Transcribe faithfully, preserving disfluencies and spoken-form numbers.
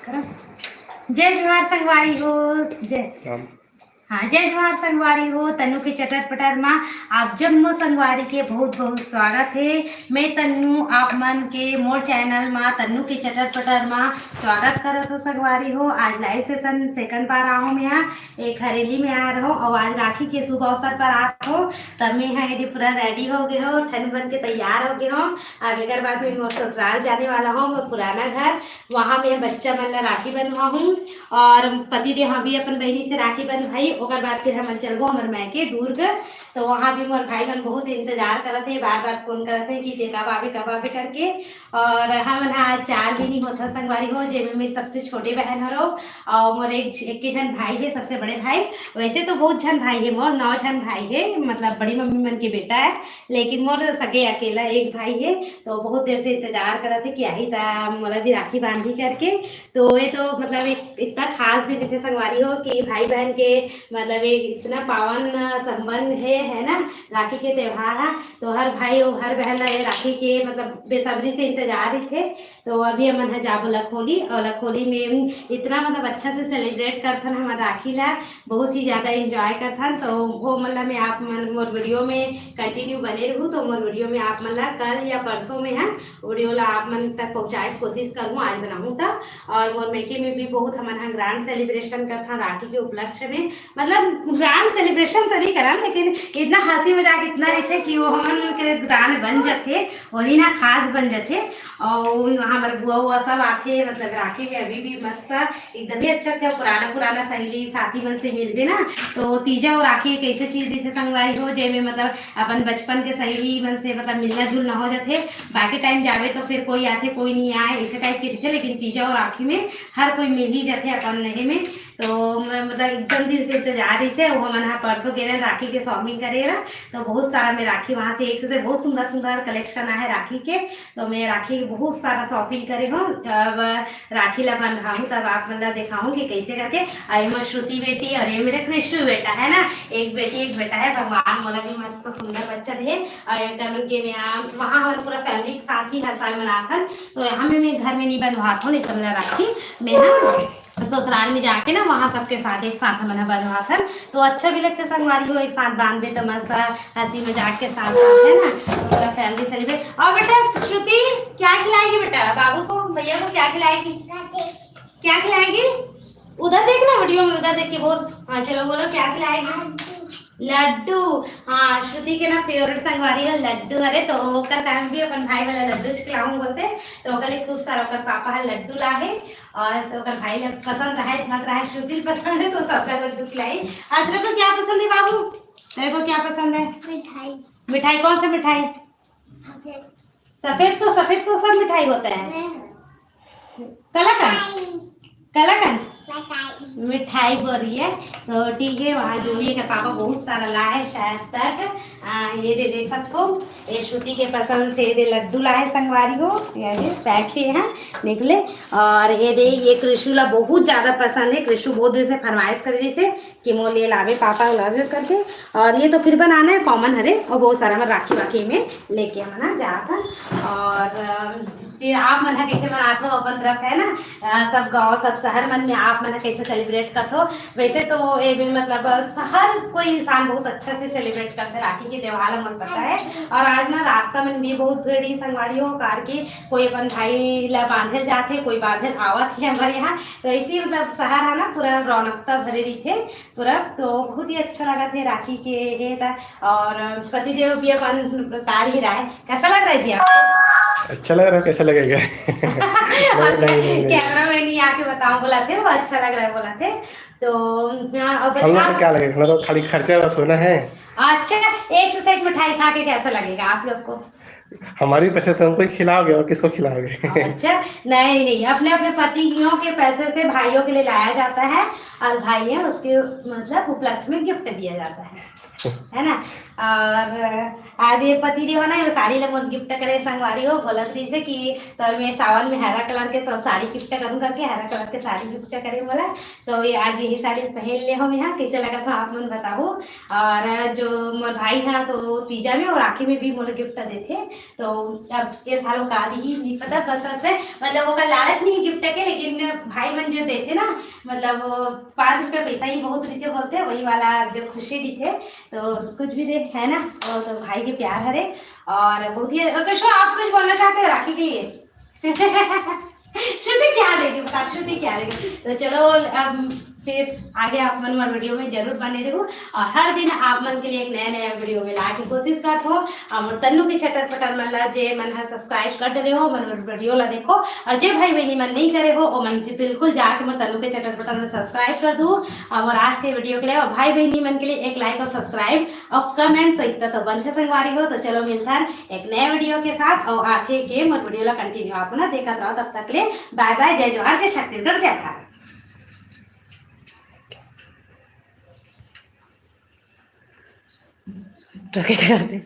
जय जोहार संगवारी हो। जय राम। हाँ, जय जोहार संगवारी हो। तन्नू के चटर पटर मा आप जम्मो संगवारी के बहुत बहुत स्वागत हे। मैं तन्नू आप मन के मोर चैनल मा, तन्नू के चटर पटर मा स्वागत करत हो संगवारी हो। आज लाइव सेशन सेकंड बार आए हों मैं हा। एक हरेली में आए रहों और आज राखी के शुभ अवसर पर आए हों। तब मैं हा एदे पूरा रेडी हो गए हों, ठंड बन के तैयार हो गए हों। अब एकर बाद मैं मोर ससुराल जाने वाला हों, मोर पुराना घर। वहाँ मैं बच्चा मन ला राखी बंधवाहूँ और पति देव हा भी अपन बहिनी से राखी बंधवाही। ओकर बाद फिर हमन चलबो हमर मायके दुर्ग। तो वहाँ भी मोर भाई मन बहुत इंतजार करत हे, बार बार फोन करत हे कि ते कब आबे, कब आबे करके। और हमन हा चार बहिनी होथन संगवारी हो, जेमे मैं सबसे छोटे बहन हरों। और मोर एक एक ही झन भाई हे, सबसे बड़े भाई। वैसे तो बहुत झन भाई हे मोर, नौ झन भाई हे, मतलब बड़ी मम्मी मन के बेटा हे, लेकिन मोर सगे अकेला एक भाई हे। तो बहुत देर से इंतजार करत हे कि आही त मोला भी राखी बांधी करके। तो ये तो मतलब एक इतना खास दिन रहिथे संगवारी हो कि भाई बहन के मतलब एक इतना पावन संबंध हे, है ना, राखी के त्योहार हा। तो हर भाई और हर बहन ला ये राखी के मतलब बेसब्री से इंतजार रहिथे। तो अभी हमन ह जाबो लखोली, और लखोली में इतना मतलब अच्छा से सेलिब्रेट करथन हमर राखी ला, बहुत ही ज्यादा एंजॉय करथन। तो वो मतलब मैं आप मन मोर वीडियो में कंटिन्यू बने रहू, तो मोर वीडियो में आप मन ला कल या परसों में हा वीडियो ला आप मन तक पहुँचाए के कोशिश करहूँ, आज बनाहूँ त। और मोर मायके में भी बहुत हमन हा ग्रैंड सेलिब्रेशन करथन राखी के उपलक्ष्य में। मतलब ग्रैंड सेलिब्रेशन तो नहीं करन, लेकिन इतना हंसी मजाक इतना रहिथे कि वो हमन के ग्रैंड बन जाथे, वो दिन हा खास बन जाथे। और वहाँ हमर बुआ उआ सब आथे, मतलब राखी में अभी भी मस्त एकदम ही अच्छा लगथे। पुराना पुराना सहेली साथी मन से मिलबे ना, तो तीजा और राखी एक ऐसे चीज रहिथे संगवारी हो, जेमे मतलब अपन बचपन के सहेली मन से मतलब मिलना जुलना हो जाथे। बाकी टाइम जाबे तो फिर कोई आथे कोई नहीं आए, ऐसे टाइप के रहिथे, लेकिन तीजा और राखी में हर कोई मिल ही जाथे अपन नहीं में। तो मैं मतलब एकदम दिन से इंतजार रहिसे, वो हमन हा परसों गे रहेन राखी के शॉपिंग करे ला, तो बहुत सारा मैं राखी वहाँ से एक से, से बहुत सुंदर सुंदर कलेक्शन आहे राखी के। तो मैं राखी के बहुत सारा शॉपिंग करे हों। अब राखी ला बंधाहूँ तब आप मन ला देखाहूँ कि कैसे करके। और ये मोर श्रुति बेटी और ये मेरे कृषु बेटा है ना, एक बेटी एक बेटा है। भगवान मोला भी मस्त सुंदर बच्चा दे। और ये टर्न के मैं आ- वहाँ हमर पूरा फैमिली के साथ ही हर साल मनाथन। तो यहाँ में मैं घर में नहीं बंधवात हों, नहीं तो मेरा राखी मैं हाँ ससुराल में जाके ना वहाँ सबके साथ एक साथ हमन ह बंधवाथन, तो अच्छा भी लगथे संगवारी हो, एक साथ बांधबे तो मस्त हंसी मजाक के साथ साथ, है ना, पूरा फैमिली सेलिब्रेट। और बेटा श्रुति क्या खिलाएगी बेटा बाबू को, भैया को क्या खिलाएगी? क्या खिलाएगी? उधर देखना वीडियो में, उधर देख के बोल। हाँ चलो बोलो क्या खिलाएगी? लड्डू। हाँ, श्रुति के ना फेवरेट संगवारी है लड्डू। अरे तो ओकर टाइम भी अपन भाई वाला लड्डू खिलाऊं बोलते, तो ओकर लिए खूब सारा ओकर पापा है लड्डू लाहे। और तो ओकर भाई ला पसंद रहे मत रहे, श्रुति ला पसंद है तो सबका लड्डू खिलाई। और तेरे को क्या पसंद है बाबू? तेरे को क्या पसंद है? मिठाई। मिठाई, कौन सा मिठाई? सफेद। सफेद तो, सफेद तो सब मिठाई होता है। नहीं। कलाकंद। कलाकंद। मिठाई बोल रही है। तो ठीक है, वहाँ जो भी एकर पापा बहुत सारा ला है शायद तक। आ, ये दे देख सकते हो, ये श्रुति के पसंद से ये दे लड्डू ला है संगवारी हो, ये दे पैक है यहाँ निकले। और ये दे, ये कृषु ला बहुत ज्यादा पसंद है। कृषु बहुत दिन से फरमाइश कर रही से कि मोर लिए लावे पापा, लावे करके। और ये तो फिर बनाना है कॉमन हरे, और बहुत सारा मैं राखी वाखी में लेके हमन जात हन। और अम, फिर आप मन ह कैसे मनात हो अपन तरफ, है ना? अ, सब गांव सब शहर मन में आप मन ह कैसे सेलिब्रेट करत हो? वैसे तो ये भी मतलब हर कोई इंसान बहुत अच्छा से सेलिब्रेट करते राखी के त्योहार ला, मन पता है। और आज ना रास्ता में भी बहुत भीड़ ही संगवारी हो, कार के कोई अपन भाई ला बांधे जाते, कोई बांधे आवत है हमारे यहाँ। तो ऐसे ही मतलब शहर है ना, पूरा रौनकता भरे रही थे पूरा। तो बहुत ही अच्छा लगा थे राखी के ये था। और पति देव भी अपन उतार ही रहा है। कैसा लग रहा है जी आपको? अच्छा लग रहा है, कैसा लगेगा? नहीं, नहीं, नहीं, नहीं। कैमरा मैन ही आके बताओ बोला थे, वो अच्छा लग रहा है बोला थे। तो हाँ, अब हम लोग का आप क्या लगेगा? हम लोग तो खाली खर्चा और सोना है। अच्छा, एक से एक मिठाई खा के कैसा लगेगा आप लोग को? हमारे पैसे से हमको ही खिलाओगे और किसको खिलाओगे? अच्छा, नहीं, नहीं, अपने, अपने पतियों के पैसे से भाइयों के लिए लाया जाता है और भाई है उसके, मतलब, उपलक्ष्य में गिफ्ट दिया जाता है। है ना। और आज ये पति देव ना, ये साड़ी ला मोर गिफ्ट करे संगवारी हो, बोलत रहिसे कि तोर में सावन में हरा कलर के तोर साड़ी गिफ्ट करूँ करके, हरा कलर के साड़ी गिफ्ट करे बोला। तो ये आज यही साड़ी पहन ले हो मैं, कैसे लगत हो आप मन बताहू। और जो मोर भाई हा तो तीजा में और राखी में भी मोर गिफ्ट देथे, तो अब ये साल वो का दिही नहीं पता, बस बस में मतलब वो का लालच नहीं गिफ्ट के, लेकिन भाई मन जो देथे ना, मतलब वो पाँच रुपया पैसा ही बहुत रहिथे बोलथे, वही वाला जो खुशी रहिथे, तो कुछ भी दे, है ना, वो तो भाई के प्यार हरे। और बहुत ही, ओके, शो, आप कुछ बोलना चाहते हो राखी के लिए? श्रुति क्या देगी, बता, श्रुति क्या देगी? तो चलो, अब फिर आगे आप मन मोर वीडियो में जरूर बने रहो, और हर दिन आप मन के लिए एक नया नया वीडियो में ला के कोशिश करत हो। और मोर तन्नू के चटर पटर मन ला जे मन हा सब्सक्राइब कर डरे हो, मन मोर वीडियो ला देखो, और जे भाई बहनी मन नहीं करे हो, वो मन जी बिल्कुल जाके मोर तन्नू के चटर पटर में सब्सक्राइब कर दो। और आज के वीडियो के लिए, और भाई बहनी मन के लिए एक लाइक और सब्सक्राइब और कमेंट तो इतना तो बनथे संगवारी हो। तो चलो मिलथन एक नए वीडियो के साथ, और आगे के मोर वीडियो ला कंटिन्यू आप ना देखत रहो। तब तक ले बाय बाय, जय जोहार, जय छत्तीसगढ़, जय भारत। तो क्या करते?